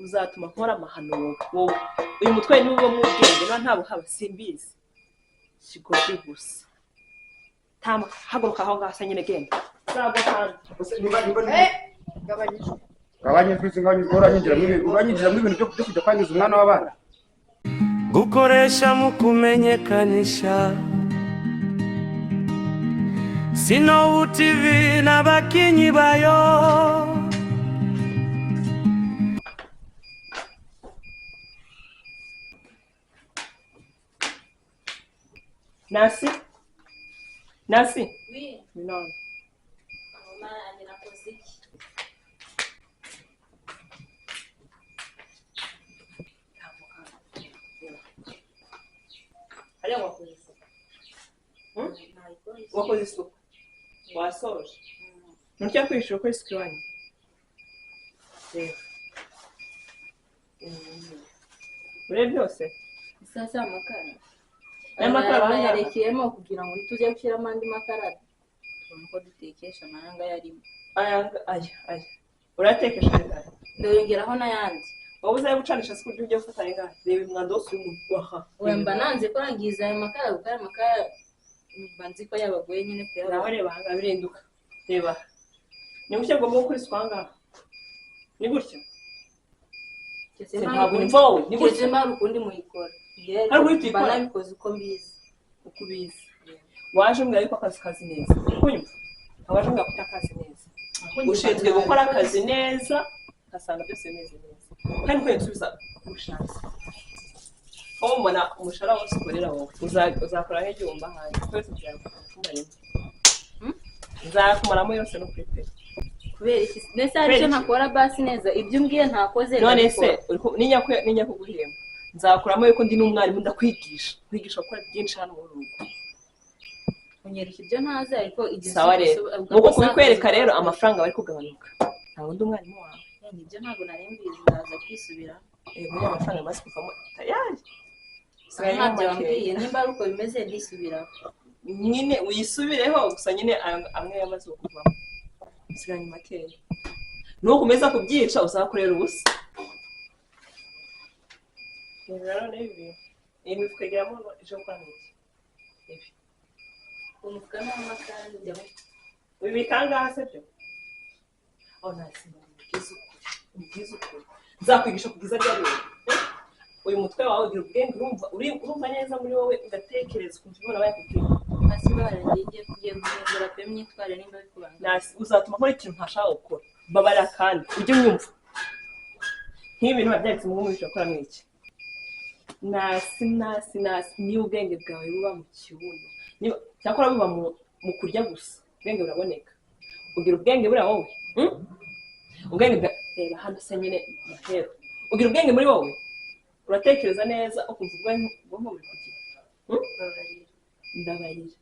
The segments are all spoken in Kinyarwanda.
Uzatuma nkora amahano wowe. Uyu mutwe niba ubamo ubwenge, niba ntabuhaba simbizi. Kigoryi gusa. Tama, haguruka aho ngaho se nyine, genda. Nzagwa hanze. Niba Gabanyijwe. Gabanya ijwi, gabanya ijwi. Uranyinjiramo ibintu byo kujya kwangiza umwana w'abana. Gukoresha mu kumenyekanisha Sinowu TV n'abakinyi bayo. Nasi, Nasi. Oui. None. Mama yanjye, nakoze iki? Hariya wakoze isuku? Hmm? Wakoze isuku, wasoje? Nturya kwishura ukora isuku iwanyu. Reba urebe byose. Sasa amakara. Aya makara bangahe? Bayarekeyemo kugira ngo nitujya gushyiramo andi makara tubone uko dutekesha amaranga yarimo. Aya aya aya urayatekesha angahe? Ndayongeraho n'ayandi. Wowe uzaye gucanisha se uburyo ugiye gufata angahe? Reba umwanda wose uri mu waha. Oya, mba nanze kurangiza ayo makara kuko aya makara mba nzi ko yabagoye nyine Nawe kuyabona. Reba ahangaha birinduka. Reba, ni gutya ngomba gukora isuku ahangaha, ni gutya. Keretse Ntabwo unyumva wowe, ni gutya. Keretse mpari ukundi muyikora. Njye Hari uburyo mba tuyikora? nabikoze uko mbizi. Uko ubizi, waje umbwira yuko akazi kazi neza. Kunyumva, waje umbwira ko utakazi neza. Ushinzwe gukora akazi neza, ugasanga byose bimeze neza, kandi ukwiye gusubiza uko ushatse. Wowe mbona umushahara wose ukorera wowe uzakora nk'igihumbi ahandi twese tuzakumaramo. Nzakumaramo yose no kuri pe. Kubera iki? Mbese hari icyo Kubera iki? ntakora basi neza? Ibyo umbwiye ntakoze None se ndabikora. Nijya kuguhemba nzakuramo yuko ndi n'umwarimu, ndakwigisha, kwigisha gukora byinshi hano mu rugo. Unyereka ibyo ntazi, ariko igihe Sawa rero, nuko kubikwereka rero amafaranga bari kugabanuka, ntabwo ndi umwarimu wawe. Ibyo ntabwo nari mbizi, ndaza kwisubira. Muri amafaranga amaze kuvamo tayari. Sigaye Ntabyo makeya. wambwiye, nimba ari uko bimeze ndisubiraho. Nyine uyisubireho gusa nyine amwe yamaze kuvamo, usigaranye makeya. Nukomeza kubyica uzakorera ubusa. Reba rero n'ibi, iyi mifuka igeramo ejo gukora iki ibi? Umufuka n'amakara njyamo. Ubibika angahe se byo? Oh, nasi, ubwiza ukuri, ubwiza ukuri, nzakwigisha kubwiza ryari wowe? Eh? Uyu mutwe wawe ugira ubwenge, urumva urumva neza muri wowe, ugatekereza ukumva ibyo bayakubwira. Hasi baragiye, ngiye kugiye guhindura pe imyitwarire nimba bikubangamiye. Nasi, uzatuma nkora ikintu ntashaka gukora. Babarira kandi ujye unyumva. Nk'ibi bintu biba byanditse mu bwumvishe gukora iki. Nasi, nasi, nasi, niba ubwenge bwawe buba mu kibuno, niba cyakora buba mu kurya gusa, ubwenge buraboneka. Ugira ubwenge buriya wowe, Ubwenge bwa, reba hano se nyine mahero, ugira ubwenge muri wowe, uratekereza neza, ukumva ubwonko buri kugira, Babarira. Mbabarira.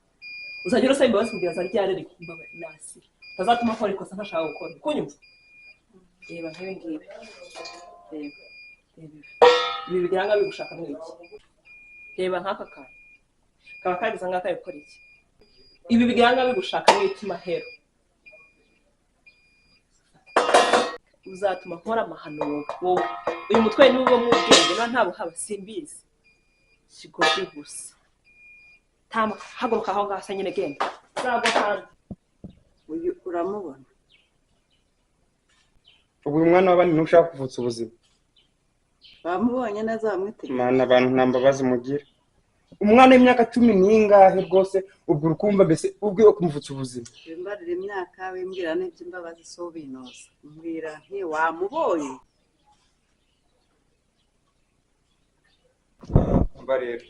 Uzajya urasaba imbabazi kugeza ryari? Ariko mbabarira nasi, utazatuma akora ikosa ntashaka gukora. Kunyumva, reba nk'ibi ngibi, reba, reba ibi, ibi bigira ngo bigushaka nk'iki. Reba nk'aka kantu kaba kageze ngaka gukora iki? Ibi bigira ngo bigushaka nk'iki mahero? Uzatuma nkora amahano wowe. Uyu mutwe niba ubamo ubwenge, niba ntabuhaba simbizi. Kigoryi gusa. Tama, haguruka aho ngaho se nyine, genda. Nzagwa hanze. Uyu uramubona? Ubu uyu mwana w'abandi ntushaka kuvutsa ubuzima. Bamubonye neza, bamwitegereje. Mana, abantu nta mbabazi mugira. Umwana w'imyaka cumi n'ingahe rwose, ubwo urukumva mbese ubwe kumuvutsa ubuzima. Wimbarira imyaka, wimbwira n'iby'imbabazi, si ubinoza. Mbwira nti wamubonye? Mba rero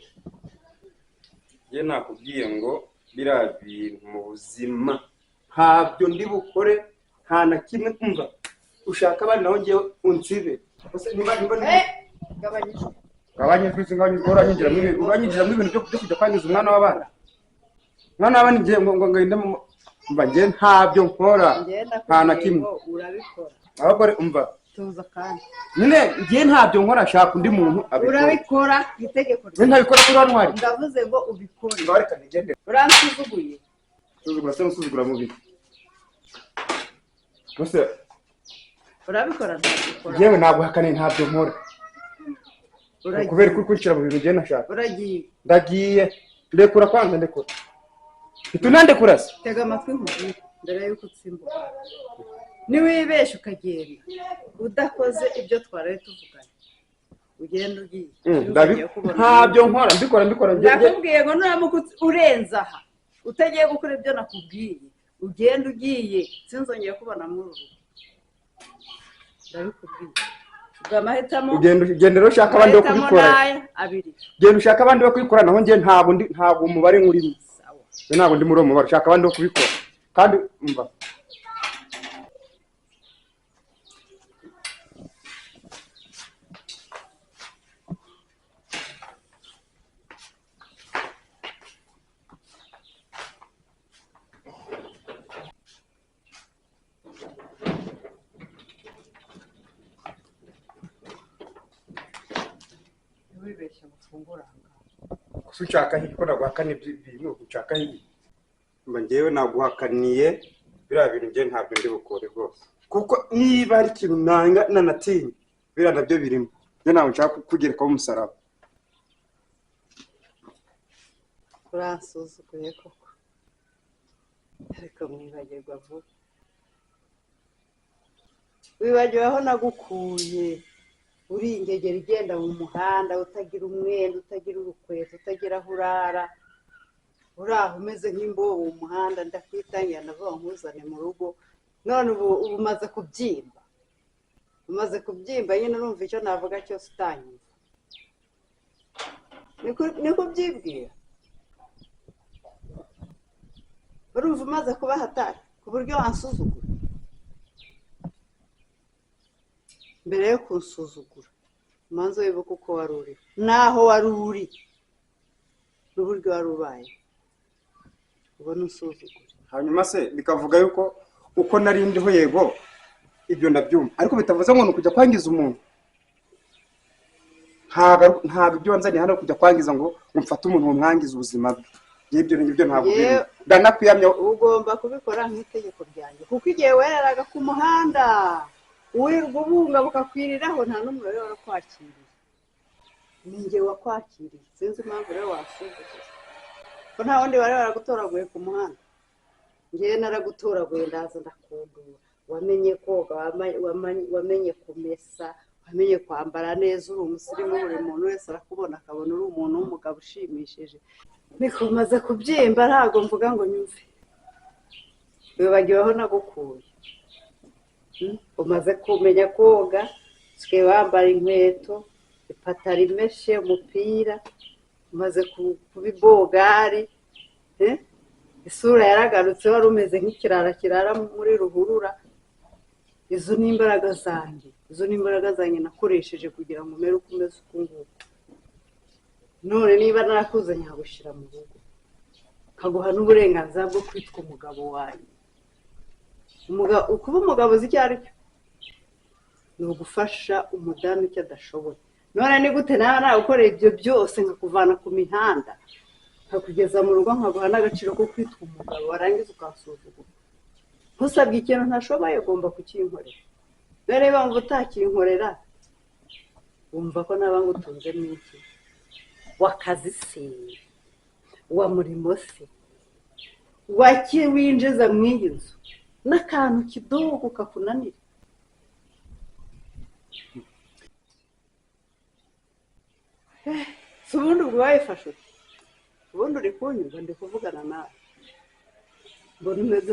njye nakubwiye ngo biriya bintu mu buzima ntabyo ndi bukore, nta na kimwe. Umva, ushaka abandi naho ngewe unsibe. Ese niba Gabanyijwe. Gabanya ijwi, gabanya ijwi. Uranyinjiramo ibintu byo kujya kwangiza umwana w'abana. Umwana w'abana ngiye ngo ngende mba njye ntabyo nkora. Njye Nta na nakubwiye kimwe. ngo urabikora. Ahubwo umva. Tuza kandi. Nyine njye ntabyo nkora, shaka undi muntu abikora. Urabikora, itegeko. Njye ntabikora kuri ntwari. Ndavuze ngo ubikore. Ngaho reka nigende. Uransuzuguye. Usuzugura se, usuzugura mubiri gusa. Urabikora ntabyo ukora. Yewe naguhakaniye ntabyo nkora. Kubera ko uri kunshyira mu bintu ngiye nashaka. Uragiye. Ndagiye. Ndekura kwanza ndekura. Ntitunandekura se? Tega amatwi nkubwire mbere yuko utsimbuka. Niwibeshya ukagenda udakoze ibyo twaraye tuvuganye, ugenda ugiye. Ntabyo nkora, mbikora. Ndakubwiye ngo nuramuka urenze aha utagiye gukora ibyo nakubwiye, ugenda ugiye, sinzongeye kubona muri uru rugo. Ndabikubwiye. Ubwo amahitamo ugenda ushaka abandi bo kubikora. Abiri. Genda ushaka abandi bo kubikora, naho njye ntabwo umubare nkurimo. Ntabwo ndi muri uwo mubare, ushaka abandi bo kubikora. Kandi umva. Ushaka hirya ko naguhakana ibintu ushaka hirya mba ngewe naguhakaniye biriya bintu ngewe ntabwo ndi bukore rwose, kuko niba hari ikintu nanga nanatinya biriya nabyo birimo. Njye ntabwo nshaka kugerekaho umusaraba. Uransuzuguye koko, ariko mwibagirwa vuba. Wibagiwe aho nagukuye. Uri ingegera igenda mu muhanda utagira umwenda, utagira urukweto, utagira aho urara, uri aho umeze nk'imbobo mu muhanda. Ndakwitangira ndavuga nkuzane mu rugo, none ubu umaze kubyimba, umaze kubyimba nyine. Urumva icyo navuga cyose utanyumva, niko ubyibwira. Urumva umaze kuba hatari ku buryo wansuzugura. Mbere yo kunsuzugura umanza wibuka uko wari uri naho wari uri n'uburyo wari ubaye, ubona unsuzugura. Hanyuma se bikavuga yuko uko nari ndiho, yego ibyo ndabyumva, ariko bitavuze ngo ni ukujya kwangiza umuntu. Ntabwo ibyo wanzaniye hano kujya kwangiza ngo mfate umuntu ngo mwangize ubuzima bwe, ibyo ngibyo ntabwo birimo. Ndanakwiyamya. Ugomba kubikora nk'itegeko ryanjye, kuko igihe wereraga ku muhanda wirirwa ubunga bukakwiriraho, nta n'umwe wari warakwakiriye. Ni njye wakwakiriye, sinzi impamvu rero wasuzugura ko nta wundi wari waragutoraguye ku muhanda. Njyewe naragutoraguye ndaza ndakundura. Wamenye koga, wamenye kumesa, wamenye kwambara neza, uri umusirimu, buri muntu wese arakubona akabona uri umuntu w'umugabo ushimishije. Niko umaze kubyimba, ntabwo mvuga ngo nyumve. Wibagiwe aho nagukuye. Umaze kumenya koga, usigaye wambara inkweto, ipataro imeshe, umupira, umaze kuba ibogari, isura yaragarutse, wari umeze nk'ikirara kirara muri ruhurura. Izo ni imbaraga zanjye, izo ni imbaraga zanjye nakoresheje kugira ngo umere uko umeze uku nguku. None niba narakuze nkagushyira mu rugo, nkaguha n'uburenganzira bwo kwitwa umugabo wanjye. Kuba umugabo uzi icyo ari cyo ni ugufasha umudamu icyo adashoboye. None ni gute nawe nagukorera ibyo byose, nkakuvana ku mihanda nkakugeza mu rugo, nkaguha n'agaciro ko kwitwa umugabo, warangiza ukansuzugura? Ntusabye ikintu ntashoboye, ugomba kukinkorera. Dore niba wumva utakinkorera, wumva ko naba ngutunzemo iki? Wakazi se, wa murimo se, waki winjiza mu iyi nzu n'akantu kidogo kakunanira. Si ubundi ubwo wayifashe ute? Ubundi uri kunyumva ndi kuvugana nawe, mbona umeze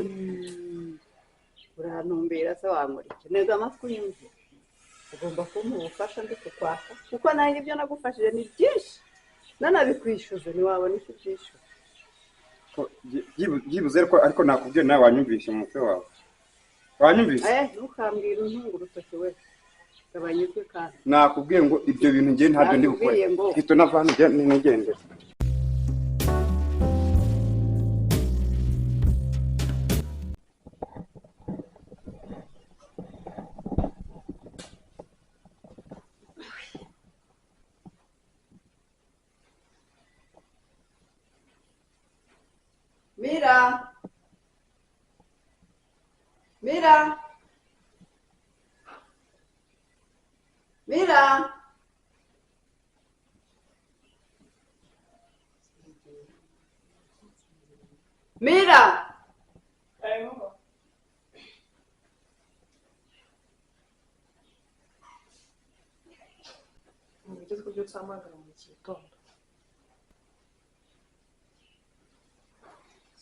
urantumbira se wankora iki? Ntega amatwi unyumve. Ugomba kumpa ubufasha ndi kukwaka, kuko nanjye ibyo nagufashije ni byinshi, nanabikwishyuza ntiwabona icyo ubyishyura. Byibuze ariko nakubwiye nawe wanyumvise mu mutwe wawe. Wanyumvise? Ntukambwire untunga urutoki we. Gabanya ijwi kandi. Nakubwiye ngo ibyo bintu ngiye ntabyo ndi bukore. Hito nava hano nigendere. Mira. Mira. Mira, Mira. Ugeze kubyutsa uhamagara mu gitondo.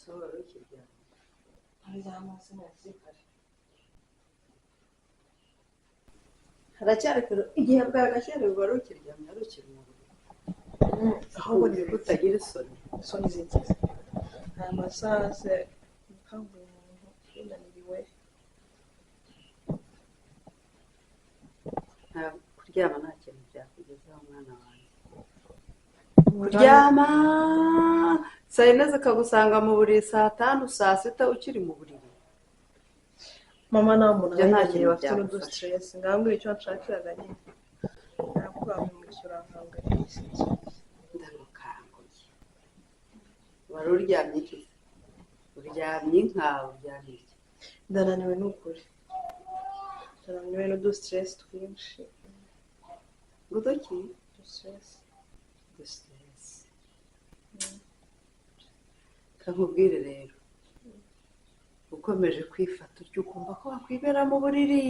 Sohora ukiryamye. Aryama sinakiri kare. Haracyari kare, igihe bwagakererwa wari ukiryamye, wari ukiri mu buriri. Ahubwo ni Utagira isoni. Isoni zigize aya masaha se ukanguye umuntu yunaniriwe. Nta kuryama, nta kintu byakugezaho mwana wanjye. Kuryama saa yine zikagusanga mu buriri, saa tanu, saa sita ukiri mu buriri. Mama, nta muntu Ibyo nta abegereye kintu bafite byagufasha. n'udustress, ngambwira icyo nshakiraga nyine, nakubwira ngo urankangura. Ndagukanguye, wari uryamye iki se? Uryamye inka, uryamye iki? Ndananiwe, ni ukuri ndananiwe n'udustress twinshi. Uduki? Udustress. Udustress. Kakubwire rero, ukomeje kwifata utyo ukumva ko wakwibera mu buriri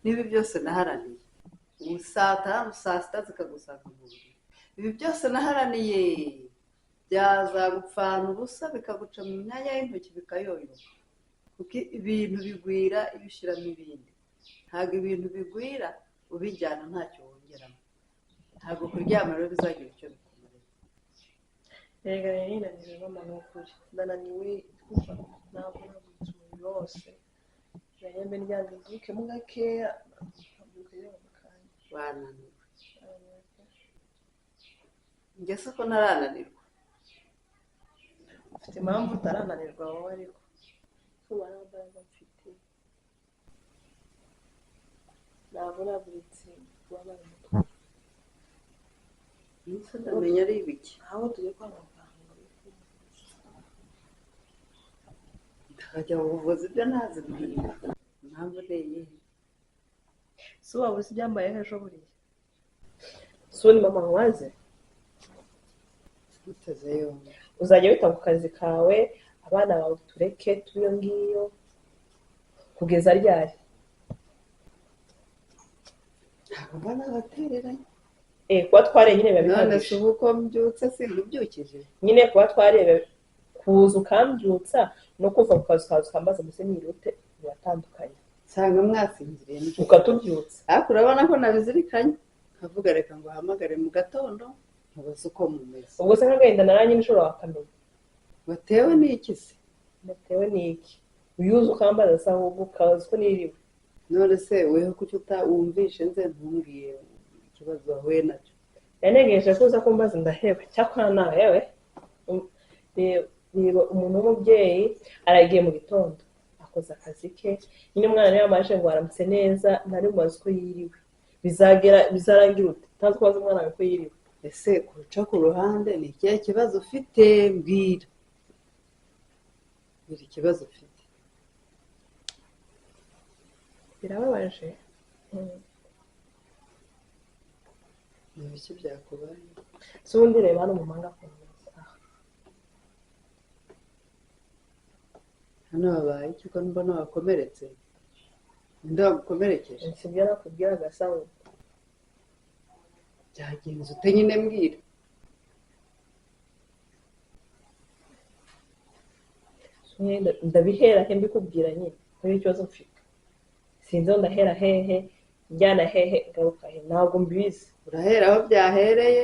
n'ibi byose naharaniye, ubu saa tanu, saa sita zikagusanga mu buriri, ibi byose naharaniye byazagupfana ubusa, bikaguca mu myanya y'intoki, bikayoyoka, kuko ibintu bigwira iyo ushyiramo ibindi. Ntabwo ibintu bigwira ubijyana ntacyo wongeramo. Ntabwo kuryama rero bizagira icyo bikumarira. Erega rero ninaniwe mama, ni ukuri ndananiwe, kumva ntabwo nagutse umubiri wose, nari mbe ndyamye mbyukemo gakeya, nkabyuka rero mu kanya. Wananiwe? Ndananiwe pe. Njye se ko ntarananirwa? Ufite impamvu utarananirwa wowe, ariko kuba nta mbaraga mfite, navunaguritse, kubabara umutwe. Ndetse ndamenya ari ibiki. Aho tujye kwa muganga. Ndakajya mu buvuzi, ibyo ntazi mbwira impamvu ni iyihe? Si waba uzi ibyambayeho ejo buriya? Si ubundi mama nkubaze. Muteze yombi. Uzajya wita ku kazi kawe, abana bawe tureke tube iyo ngiyo kugeza ryari? Ntabwo mba nabatereranye. Eh, kuba twareye nyine biba None se bihagije. ubu ko mbyutse sinkubyukije? Nyine kuba twarebe, kuza ukambyutsa no kuva ku kazi ukaza ukambaza mbese nirute, biratandukanye. Nsanga mwasinziriye nicyo. Ukatubyutsa. Ariko urabona ko nabizirikanye, nkavuga reka ngo uhamagare mu gatondo nkubaze uko mumeze. Ubwo se nk'agahinda naranye nijoro wakamenya? Watewe n'iki se? Natewe n'iki? Uyuze ukambaza se, ahubwo ukaza uko niriwe. None se weho kuki wumvishe nze ntumbwiye ikibazo wahuye nacyo? Yanegereje ko uza kumbaza ndaheba. Cyakora nawe yewe, reba umuntu w'umubyeyi aragiye mu gitondo akoze akazi ke nyine, umwana niwe yamaje ngo aramutse neza, ntari mubaze uko yiriwe. Bizagera bizarangira ute utazi kubaza umwana wawe uko yiriwe? Ese kuca ku ruhande, ni ikihe kibazo ufite? Mbwira, mbwira ikibazo ufite. Birababaje. Ni ibiki byakubaye? Si ubundi reba hano mu manga ukuntu hameze aha. Hano habaye iki ko mbona wakomeretse? Ninde wagukomerekeje? Sibyo nakubwiraga sawa? Byagenze ute nyine? Mbwira. Nyine ndabihera he mbikubwira nyine niba ikibazo mfite? Sinzi aho ndahera, hehe njyana hehe, ngaruka he, ntabwo mbizi. Urahera aho byahereye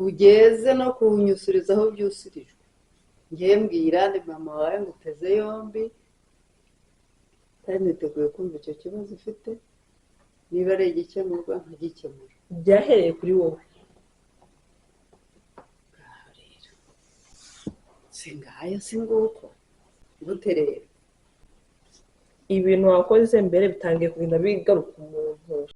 ugeze no kunyusuriza aho byusurijwe. Ngiye, mbwira, ni mama wawe, nguteze yombi kandi niteguye kumva icyo kibazo ufite, niba ari igikemurwa nkagikemura. Byahereye kuri wowe. Ngaho rero, si ngayo, si nguko, gute rero? Ibintu wakoze mbere bitangiye kugenda bigaruka umuntu.